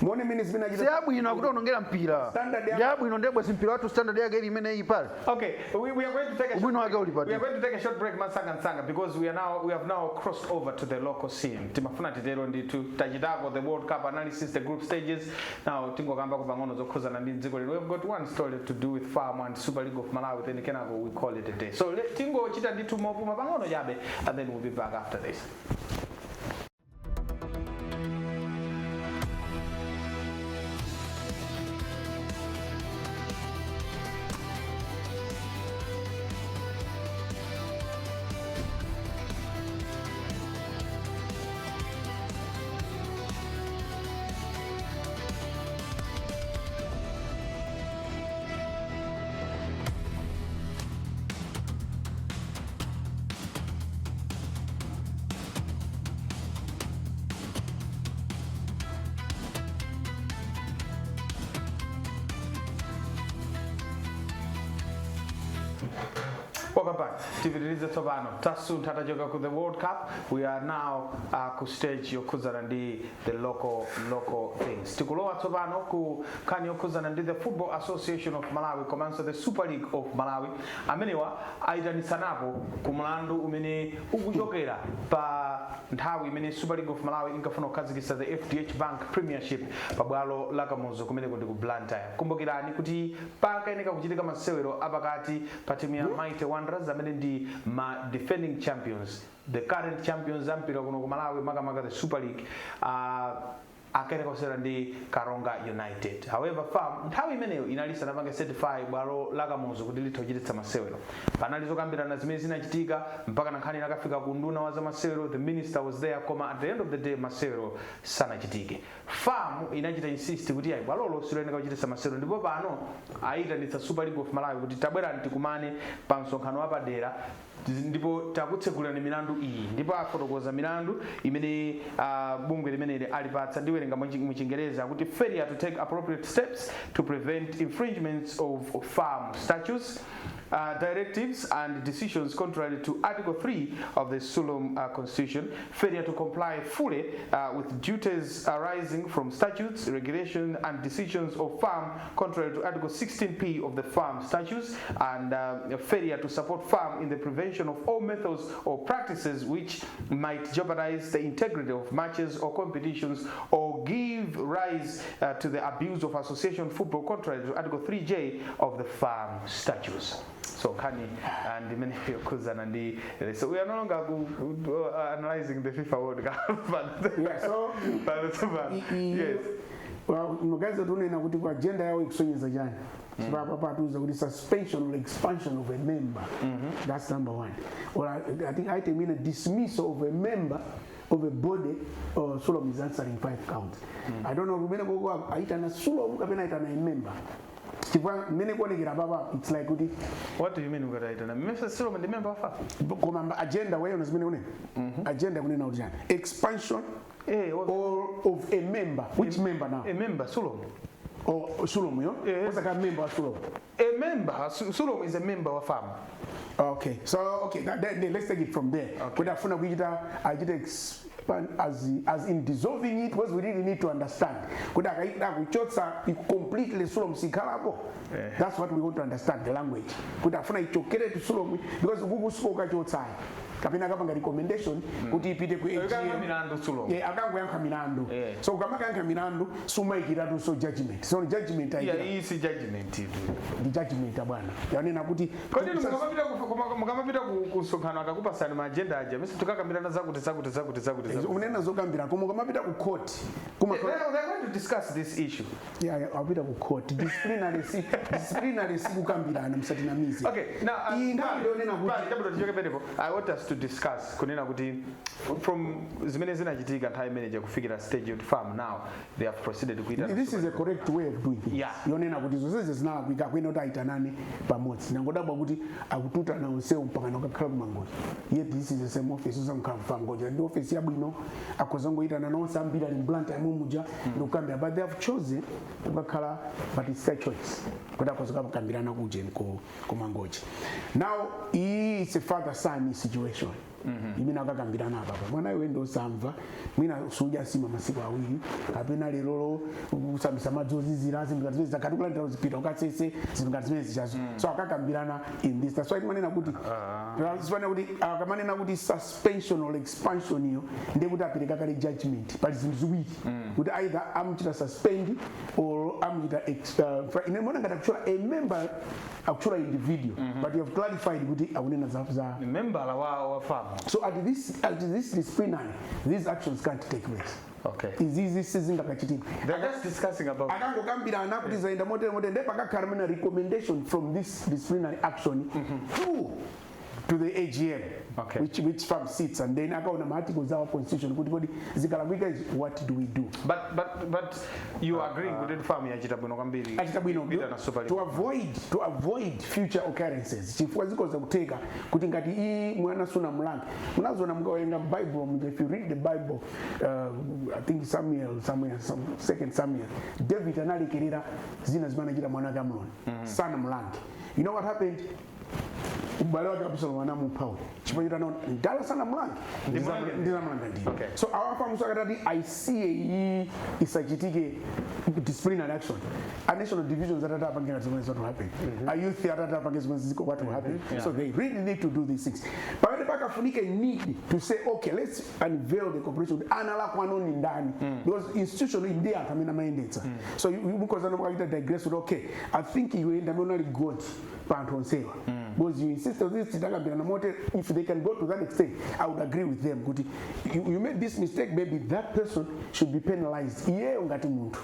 Muone mene zimene Si achita. abwino akuti mpira. Standard ya- Ndi abwino ndebwe si mpira wathu, standard yake ili imene iyi pale. Okay, we are going to take a short Ubwino wake uli pati. We are going to take a short break, Mansanga Nsanga, because we have now crossed over to the local scene. Timafuna titero ndithu tachitako the World Cup analysis, the group stages. Now tingokamba pang'ono zokhuzana ndi dziko lino. We've got one story to do with FAM and Super League of Malawi, then kenako we call it a day. So tingochita ndithu mopuma pang'ono chabe, and then we'll be back after this. Welcome back. Tipitirize tsopano. Tasuntha, tachoka ku the World Cup. We are now ku stage yokhuzana ndi the local things. Tikulowa tsopano ku nkhani yokhuzana ndi the Football Association of Malawi komanso the Super League of Malawi. Amenewa ayitanitsanapo ku mlandu umene ukuchokera pa nthawi imene Super League of Malawi inkafuna kukhazikitsa the FDH Bank Premiership pabwalo la Kamuzu kumeneko ndi ku Blantyre. Kumbukirani kuti pakayeneka kuchitika masewero apakati pa timu ya Mighty Wanderers, amene ndi ma defending champions, the current champions ampira kuno ku Malawi, makamaka the Super League, akayeneka kusewera ndi Karonga United. However, FAM nthawi imeneyo inali isanapange certify bwalo la Kamuzu kuti litha kuchititsa masewero. Panali zokambirana zimene zinachitika mpaka na nkhani inakafika ku nduna wa zamasewero. The minister was there, koma at the end of the day masewero sanachitike. FAM inachita insist kuti ayi, bwalolo siloyeneka kuchititsa masewero, ndipo pano ayitanitsa Super League of Malawi kuti tabwerani tikumane pa msonkhano wapadera ndipo takutsegulirani milandu iyi. Ndipo afotokoza milandu imene bungwe limeneli alipatsa. Ndiwerenga muchingereza kuti failure to take appropriate steps to prevent infringements of FAM statutes, directives and decisions contrary to Article 3 of the Sulom Constitution, failure to comply fully with duties arising from statutes, regulation and decisions of FAM contrary to Article 16P of the FAM statutes, and failure to support FAM in the prevention of all methods or practices which might jeopardize the integrity of matches or competitions or give rise to the abuse of association football contrary to Article 3J of the FAM statutes. So nkhani and imene yokhuzana ndi, so we are no longer analyzing the FIFA World Cup. But Yeah, so but yes. Well, mugaza tunena kuti ku agenda yawo ikusonyeza chani? Papa patuza kuti suspension or expansion of a member, that's number one. Or I think item ina, dismissal of a member of a body, or Sulom is answering five counts. I don't know kumene koko aitana Sulom kapena aitana a member. Chifukwa mmene kuonekera papa, it's like kuti What do you mean ukataitana? Mr. Sulom ndi member wa FAM. Koma agenda weyo zimene unena, agenda kunena kuti chani? Expansion or of a member? Which member now? A member, Sulom. Or Sulom yo? Eh. Osaka member wa Sulom? A member, Sulom is a member wa FAM. Okay, so okay, then let's take it from there. Kuti afuna kuchita achita expand as in dissolving it, because we really need to understand kuti akaita kuchotsa completely Sulom sikhalapo. That's what we want to understand, the language, kuti afuna ichokere to Sulom, because kukusuka ukachotsayi kapena akapanga recommendation kuti ipite ku Akayankha AGM. Milandu Sulom. Yeah, akangoyankha milandu. So ukamakayankha milandu sumayikiratu, so judgment, so judgment ayikira. Yeah, iyi si judgment itu. Ndi judgment, abwana, yanena kuti Kodi mukamapita ku msonkhano akakupasani ma agenda aja, mese tukakambirana zakuti, zakuti, zakuti, zakuti, zakuti. Unena zokambira, koma ukamapita ku court kuma They're going to discuss this issue. Yeah, apita ku court, disciplinary sikukambirana, msatinamize. Okay, now Iyi nthawi ndionena kuti Pali, chabwino, tichoke penepo. I want us to discuss kunena kuti from zimene zinachitika nthawi imeneja kufikira stage yoti FAM now they have proceeded kuita This is a correct way of doing things. Yonena kuti zonsezi zinalakwika, kwene kuti aitanane pamodzi. Nangodabwa kuti akututana onsewo mpaka nakakhala kuMangochi, yet this is the same office. Osamkhala kuMangochi, ndi office yabwino, akhoza ngoyitana nonse ambiri ali mBlantyre muja ndikukambira, but they have chosen kukakhala, but it's their choice kuti akhoza kukambirana kujeni kuMangochi. Now iyi is a father son situation imene akakambirana apapa. Mwana iwe ndosamva, mwina sudya sima masiku 2, kapena lerolo kusambisa madzi ozizira, zinthu ngati zimene zakati kulandira uzipita ukasese, zinthu ngati zimene zichazo. So akakambirana in this. That's why timanena kuti timanena kuti akamanena kuti suspension or expansion iyo, ndiye kuti apereka kale judgment. Pali zinthu ziwiri, kuti either amuchita suspend or amuchita ine mbona ngati akuchula a member, akuchula individual, but you have clarified kuti akunena za Member wa FAM. So at this disciplinary, these actions can't take place. Izizi sizingakachitika. They're just discussing about Akangokambirana kuti zaenda motere motere, ndipo pakakhala mena recommendation from this disciplinary action to the AGM, which FAM sits, and then akaona ma articles our constitution kuti kodi zikalakwika izi, what do we do? But you agree kuti FAM yachita bwino kwambiri? Achita bwino Kupita na Super League. To avoid future occurrences, chifukwa zikoza kuteka kuti ngati iyi mwana suna mulange. Munazoona mukawerenga Bible muja, if you read the Bible, I think Samuel somewhere, some, Second Samuel, David analekerera zina zimene anachita mwana wake Amnon, sana mulange. You know what happened? Ubale wake Absalom anamupha uyu chifukwa choti anaona ndala sana mulange. Ndimulange. Ndizamulanga ndiye. So awa FAM akatati aisiye iyi isachitike disciplinary action, a national divisions atati apange zimene, what will happen? A youth atati apange zimene ziko, what will happen? So they really need to do these things. Pamene pakafunike need to say, okay, let's unveil the corporation, analakwa ni ndani, because institution iyi ndiye anthu amene amayendetsa. So mukozana mukachita digress kuti okay, I think iwe ndamene unali god pa anthu onsewa, because you insist on this, titakambirana mote. If they can go to that extent, I would agree with them kuti you made this mistake, maybe that person should be penalized, iyeyo ngati munthu,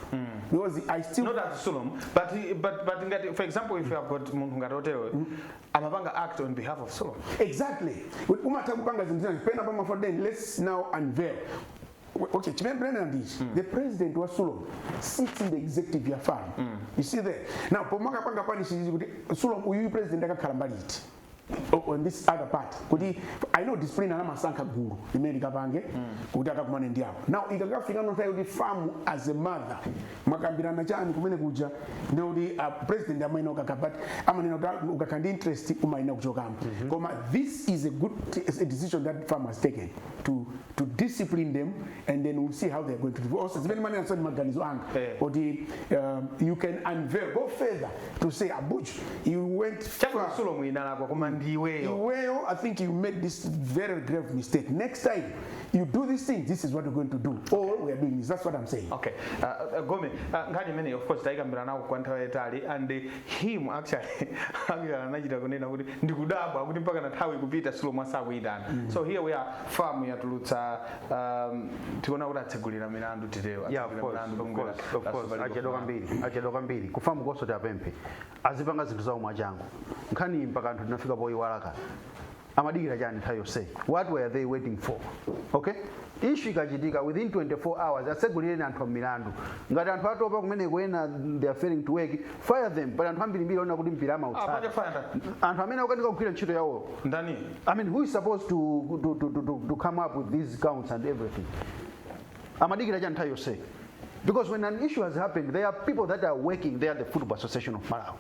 because I still Not at Sulom, but ngati, for example, if you have got munthu ngati otero amapanga act on behalf of Sulom. Exactly. Umatha kupanga zinthu zina pena pamafa. Then let's now unveil. Okay, chimene ndinena ndichi: the president wa Sulom sits in the executive ya FAM. You see there now, pomakapanga punish kuti Sulom uyuyu president akakhala mbali iti on this other part, kuti I know discipline anamasankha gulu limene likapange kuti akakumane ndi awo. Now ikakafika nthawi kuti FAM as a mother mwakambirana chani kumene kuja, ndikuti president amaina ukakha, but amanena kuti ukakha ndi interest umayina kuchokamo. Koma this is a good a decision that FAM has taken to discipline them, and then we'll see how they're going to do. Also zimene manena so ndi maganizo anga kuti you can unveil, go further to say, Abuju, you went Chakuti far. Sulom inalakwa, koma ndiweyo. Iweyo, I think you made this very grave mistake. Next time you do this thing, this is what we're going to do. Or we are doing this. That's what I'm saying. Okay, Gome, nkhani imene of course tayikambirana nawo kwa nthawi yayitali, and him actually anachita kunena kuti ndikudabwa kuti mpaka na nthawi kupita Sulom asakuyitana. So here we are, FAM yatulutsa, tikuona kuti atsegulira milandu, titero? Yeah, of course, of course, of course. Achedwa kwambiri, achedwa kwambiri. Ku FAM koso tiapemphe azipanga zinthu zawo mwachangu. Nkhani mpaka anthu tinafika poyiwalaka. Amadikira chani nthawi yonseyi? What were they waiting for? Okay, issue ikachitika, within 24 hours atsegulireni anthu milandu. Ngati anthu atopa kumeneko, ena they are failing to work, fire them. But anthu ambirimbiri aona kuti mpira amautsata. Panja fire ndani? Anthu amene akukanika kugwira ntchito yawo. Ndani? I mean, who is supposed to come up with these counts and everything? Amadikira chani nthawi yonseyi? Because when an issue has happened, there are people that are working there at the Football Association of Malawi.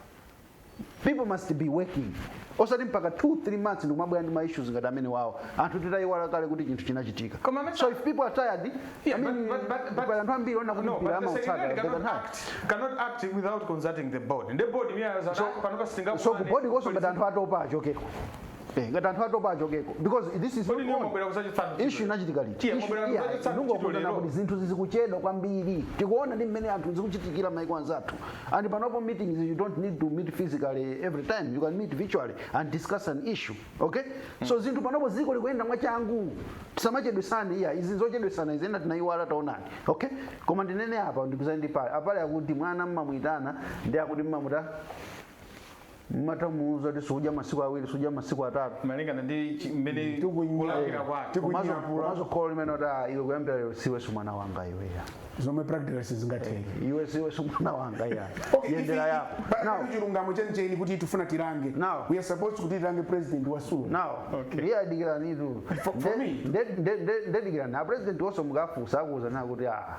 People must be working, osati mpaka 2 3 months ndikumabwera ndi ma issues ngati amene wawo, anthu titayiwala kale kuti chinthu chinachitika. Koma So if people are tired, Yeah, I mean, but anthu ambiri ona kuti no, mpira but the amautsata, secretary they cannot can have. act without consulting the board. The board imene So- panopa sitinga So ku board konso, ngati anthu atopa, achokeko. Ngati anthu atopa, achokeko, because this is Kodi not niyo on. mwabwera kusachitsana? Issue inachitika liti? Tiye, mwabwera kusachitsana Ndingokuona ntchito lero. kuti zinthu zizikuchedwa kwambiri. Tikuona ndi mmene anthu zikuchitikira maiko anzathu. And panopo meetings, you don't need to meet physically every time. You can meet virtually and discuss an issue, okay? So zinthu panopo ziko likuyenda mwachangu, tisamachedwesane iya. Izi zochedwesana izi, ena tinaiwala, taonani. Okay, koma ndinene apa, ndikuzani ndi pale apale akuti mwana mmamwitana ndi akuti mmamuta mmatamuuza kuti sudya masiku 2, sudya masiku 3. Malingana ndi mmene kulakira kwake. Tikunyapula. Komanso kholo limene kuti, "Ah, iwe, kuyambira lero siweso mwana wanga iweya." Zomwe practically sizingatheke. Iwe siweso mwana wanga iya. Okay, Yendera yako. Now chilungamo chenicheni kuti tifuna tilange, Now. we are supposed kuti tilange president wa Sulom. Now ndiye adikiranitu. For me. Ndedikirani, a president wonso mukafunsa akuuza na kuti ah,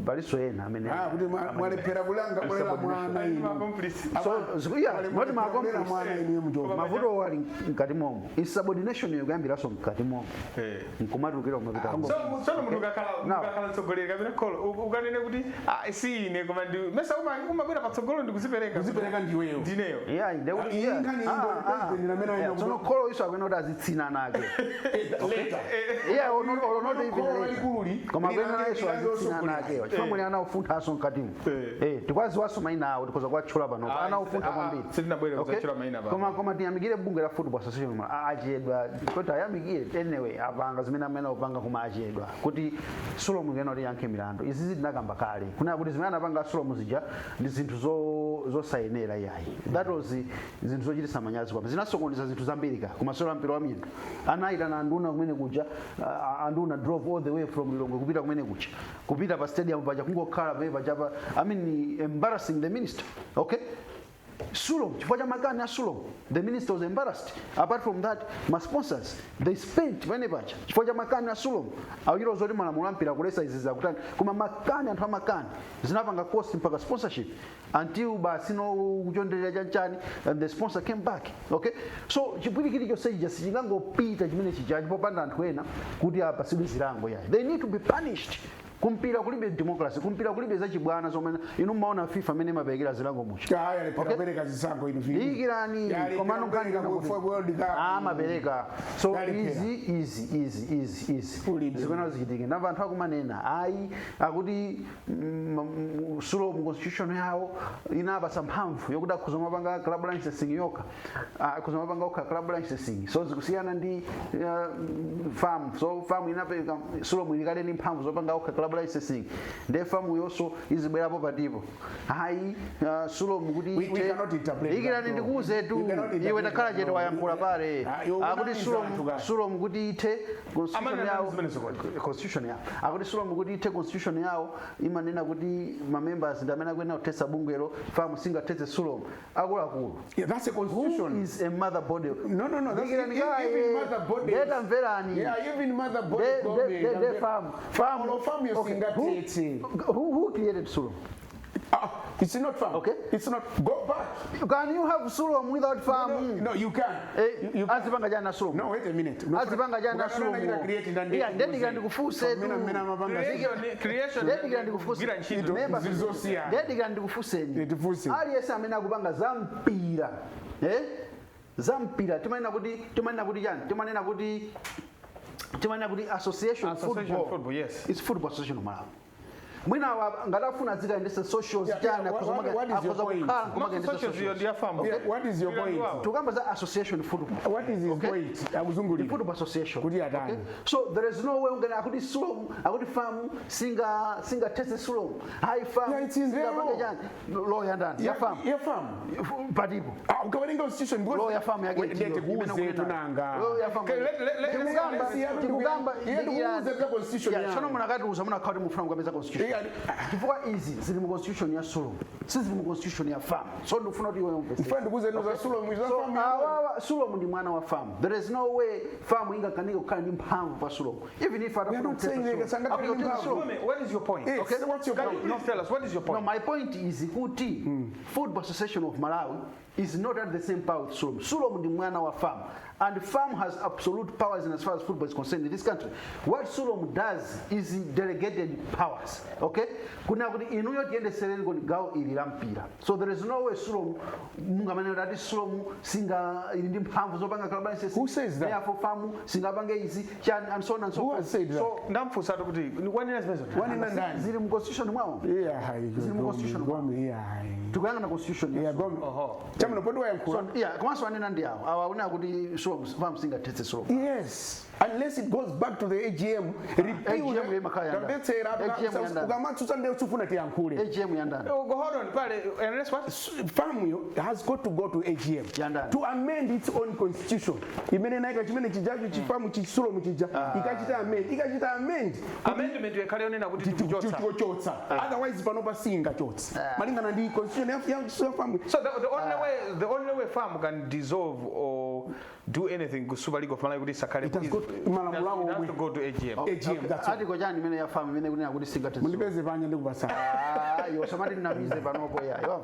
paliso ena amene Ah, kuti mwalephera kulanga kulera mwana inu. Accomplice. So yeah, not my Kulera accomplice. mwana inu mjomo. Mavuto ali mkati momo, insubordination yo kuyambiraso mkati momo, nkumatulukira kumapita. So munthu ukakhala Now. ukakhala mtsogoleri kapena kholo, ukanene kuti, "Ah, si ine," koma ndi mesa umabwera patsogolo ndikuzipereka. Kuzipereka ndiweyo. Ndineyo. Yeah, ndekuti Iyi nkhani iyi ndo president amene ayenda tsono kholo iso akuena kuti azitsina nake. Later. Yeah, or not even Kholo later. likululi, Koma akuena nayenso lilange azitsina osogoleri. nake, chifukwa mwene anaofunthaso mkatimu. Tikwaziwaso mayina awo, tikhoza kuwatchula panopo. Ah, Anaofuntha kwambiri. Sitinabwere Okay? kudzatchula mayina pano. Koma tiyamikire bungwe la Football Association. Achedwa kuti ayamikire. Anyway, apanga zimene amene opanga, koma achedwa kuti Sulom ngena kuti yankhe milandu. Izi zitinakamba kale kunena kuti zimene anapanga Sulom zija ndi zinthu zosayenera iyayi. That was zinthu zochititsa manyazi kwambiri, zinasokoneza zinthu zambiri ka kumasewero a mpira wa miyendo. Anayitana anduna kumene kuja, anduna drove all the way from Lilongwe kupita kumene kuja, kupita pa stadium paja, kungokhala pamene pachapa, I mean, embarrassing the minister, okay? Sulom, chifukwa cha makani a Sulom, the minister was embarrassed. Apart from that, ma sponsors, they spent pamene pacha chifukwa cha makani a Sulom. Akuchita zoti malamulo ampira kulesa izi zakutani, koma makani, anthu amakani, zinapanga cost mpaka sponsorship, until basi no kuchonderera chanchani and the sponsor came back, okay? So chipwirikiti chonse chija sichingangopita chimene chichachi popanda anthu ena kuti apasidwe zilango yayi. They need to be punished. Kumpira kulibe democracy, kumpira kulibe zachibwana zomwe inu mmaona FIFA amene imaperekera zilango mucha. Aya, lephera kupereka zisankho inu. Dikirani, komano nkhani World Cup. Amapereka. So Yalephera. izi izi izi izi izi Kulibe. zikuyenera zichitike. Ndamva anthu akumanena, ayi, akuti Sulom constitution yawo inapasa mphamvu yokuti akhuza mapanga club licensing yokha. Ah, akhuza mapanga okha club licensing, so zikusiyana ndi FAM. So FAM inapereka Sulom ilikale ndi mphamvu zopanga okha club licensing, nde FAM yonso izibwerapo patipo. Ayi, Sulom kuti We cannot interpret that, ikirani no. ndikuuzetu. We cannot interpret Iwe takhala that, chete, no. wayankhula pale. Ah, iwe Akuti unamiza Sulom anthu kaya. Sulom kuti ithe constitution Amanena yawo zimene zokoti. Constitution yawo, akuti Sulom kuti ithe, constitution yawo imanena kuti ma members ndi amene akuyenera kuthetsa bungwelo, FAM singathetse Sulom. Akuluakulu, Yeah, that's a who constitution. is a mother body? No. That's Dikirani even, kaye. even mother bodies. Ndetamverani. Yeah, even mother body government. De FAM. FAM, no, FAM you Okay, singathetse. who created Sulom? Ah, it's not FAM. Okay. It's not. Go back. Can you have Sulom without FAM? No, you can. You can. Azipanga chani Sulom? No, wait a minute. Azipanga chani Sulom? Yeah, ndedikira ndikufunse tu. Creation Ndedikira ndikufunse. kugwira ntchito. Member- Zilizosiyana. Ndedikira ndikufunseni. Tifunse. Aliyense amene akupanga za mpira, eh? Za mpira timanena kuti chani? Timanena kuti association, Association football. football, yes. It's Football Association of Malawi. Mwina awa ngati afuna azikayendesa socials chani, What is your akhoza point? kukhala nkumakayendesa Socials iyo socials. ndi ya FAM. Yeah, what is your point? Tukamba za association football. What is his Okay. point? Akuzungulira. Football association. Kuti atani? Okay? So there is no way ungene akuti Sulom, akuti FAM singa tese Sulom. Hayi, FAM. Yeah, it's in their singa law. chani. Law ya ndani? Ya FAM. Ya FAM. Patipo. Ah, ukawerenga constitution because Law ya FAM yake Wait, ndiyo, ndete imene kuuze kunena. tunanga. Law ya FAM. Okay, Tikugamba, tikugamba. Iye ndikuuze pya constitution Yeah, yawo. tsono munakatiuza munakhala kuti mufuna kukapeza constitution. Chifukwa izi zili mu constitution ya Sulom, sizili mu constitution ya FAM. So ndikufuna kuti iwe umvetse. Mfuna ndikuuze za Sulom, za So FAM. awawa, Sulom ndi mwana wa FAM. There is no way FAM ingakanike kukhala ndi mphamvu pa Sulom. Even if We are not saying they sangakhale ndi mphamvu. What is your point? Yes, what's your Can point? you please tell us what is your No, point? my point is kuti Football Association of Malawi is not at the same power with Sulom. Sulom ndi mwana wa FAM. And FAM has absolute powers in as far as football is concerned in this country. What Sulom does is delegated powers. Okay? Kuna kuti inuyo tiyendesereni koni gawo ili la mpira. So there is no way Sulom mungamene ati Sulom singa ili ndi mphamvu zopanga club license. Who says that? Therefore FAM singapange izi chani and so on and so Who forth. has said that? So Ndamfunsa kuti wanena zimenezo. Wanena ndani? Zili mu constitution mwawo. Yeah, hayi. Zili mu constitution. Gome, yeah, hayi. Tikuyang'ana constitution ya Yeah, gome. Oho. Chamuno poti wayankhula. So, yeah, komanso anena ndi awo awa akunena kuti Sulom, FAM singathetse Sulom. Yes, unless it goes back to the AGM, repeal. AGM imakhala yandani. Tamvetsera, AGM yandani. ukamatsutsa ndiye usufuna tiyankhule. AGM yandani? Oh, go, hold on, pale, unless what? FAM yo has got to go to AGM Yandani. To amend its own constitution imene naika chimene chijacho chi FAM chi Sulom chija ikachita amend, ikachita amend. Amendment yekhale yonena kuti tikuchotsa. Tikuchotsa, otherwise panopa singachotsa malingana ndi constitution ya FAM. So the only way FAM can dissolve or do anything ku Super League of Malawi kuti isakhale It has got malamulo awo it has omwe. To go to AGM. AGM, that's all. Article chani imene ya FAM imene kunena kuti singathetse Sulom? Mundipeze panja ndikupasana. Ah, iwe usamati ndinamize panopo ya iwe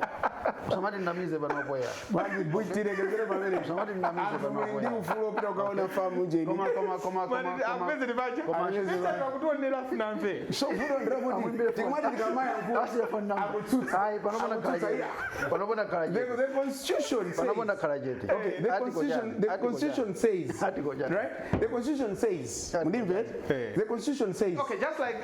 usamati ndinamize panopo ya. Bwanji buitirekezere pamene. Usamati ndinamize Anthu muli panopo ndi ya. ufulu opita ukaona FAM njeni. Koma Akupeze ndipacha. Koma- Akutionera sinamve. So vuto ndirakuti tikumati tikamayankhula Asiya phone number. akutsutsa. Ayi, panopo ndakhala Akutsutsa, chete. yeah. Panopo ndakhala chete. The constitution says Panopo ndakhala chete. Okay, the Article constitution, chani, the article constitution chani. says, Article chani. right? The constitution says, Article mundimve? Eh. The constitution says, Okay,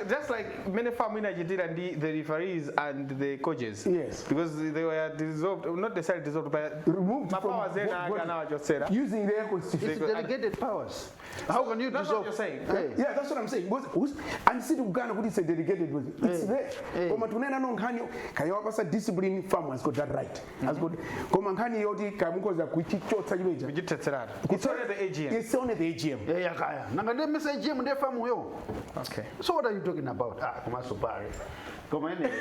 just like many FAM inachitira ndi the referees and the coaches. Yes. Because they were dissolved, not necessarily dissolved, but removed from ma powers ena anawachotsera. Using their constitution. It's delegated powers. How can you That's what dissolve? you're saying. Hey. Yeah, that's what I'm saying. Because, and see kugana kuti it's a delegated with it's Eh. there. Eh. Koma tunena no nkhani kayawapasa discipline, FAM has got that right. Has got koma nkhani yoti kamukhoza kuchichotsa chimeja. Kuchithetseratu. It's only the AGM. It's only the AGM. Eh, yakaya. Nanga ndiye mesa AGM ndiye FAM yo. Okay. So what are you talking about? Ah, komanso pale. Koma anyway,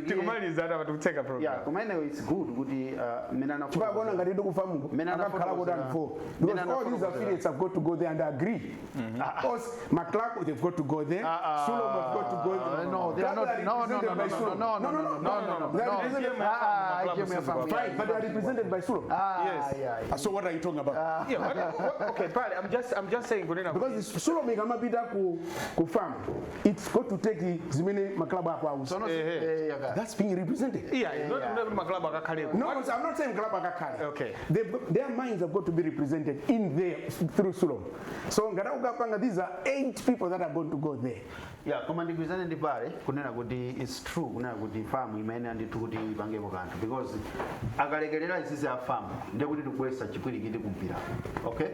Tikumaliza hata tikutseka program. Yeah, koma anyway, it's good kuti mene Chifukwa kuona ngati ndi ku FAM Mene akakhala kuti anthu Mene because all these affiliates have got to go there and agree. Us, my club, they've got to go there. Sulom have got to go there. No, they are Club not. No, represented no, by no, Sulom. no, no, no, no, no, no, They are no. represented AGM Ah, club AGM ya FAM. Fine, but they are represented by Sulom. Ah, Yes. yeah. So what are you talking about? Yeah, okay, pale, I'm just saying kunena Because it's Sulom ikamapita ku FAM, it's got to take zimene maklabu ako ausa. So no, Eh, eh, yakaya. That's being represented. Yeah, not yeah. Not maklabu akakhaleko. No, I'm not saying club akakhale. Okay. Their minds have got to be represented in there through Sulom. So ngati ukapanga, these are eight people that are going to go there. Yeah, koma ndigwirizane ndi pale kunena kuti it's true kunena kuti FAM imene andithu kuti ipangepo kanthu because akalekelera izizi a FAM ndiye kuti tikubweretsa chipwirikiti kumpira. Okay,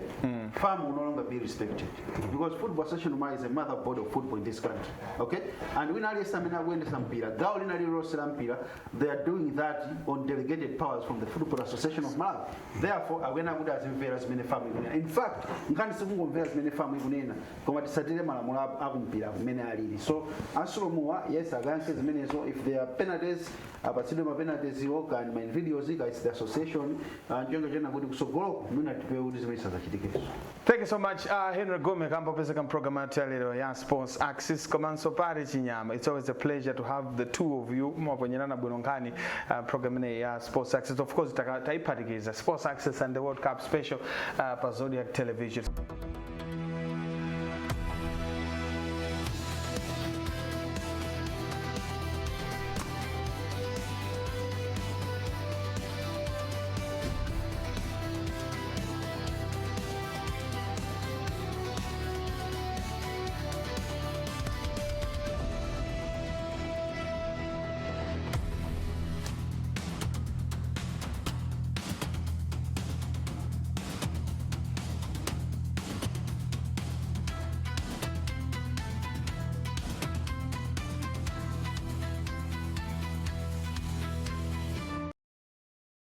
FAM will no longer be respected because Football Association of Malawi is a mother board of football in this country, okay? And wina aliyense amene akuyendesa mpira, gawo lina lililonse la mpira, they are doing that on delegated powers from the Football Association of Malawi. Therefore akuyenera kuti azimvera zimene FAM ikunena. In fact, nkhani sikungomvera zimene FAM ikunena koma tisatire malamulo akumpira kumene alili. So a Sulomuwa, yes, akayankhe zimenezo. If there are penalties, apatsidwe ma penalties iwo kani ma individuals ka it's the association, nchonga chena kuti kusogoloko mwina tipewe kuti zimene zisadzachitikenso. Thank you so much, Henry Gome kamba opezeka program yathu ya lero ya Sports Axis komanso pali Chinyama. It's always a pleasure to have the two of you. Mumaponyerana bwino nkhani program ineyi ya Sports Axis. Of course taiphatikiza Sports Axis and the World Cup special pa Zodiak Television.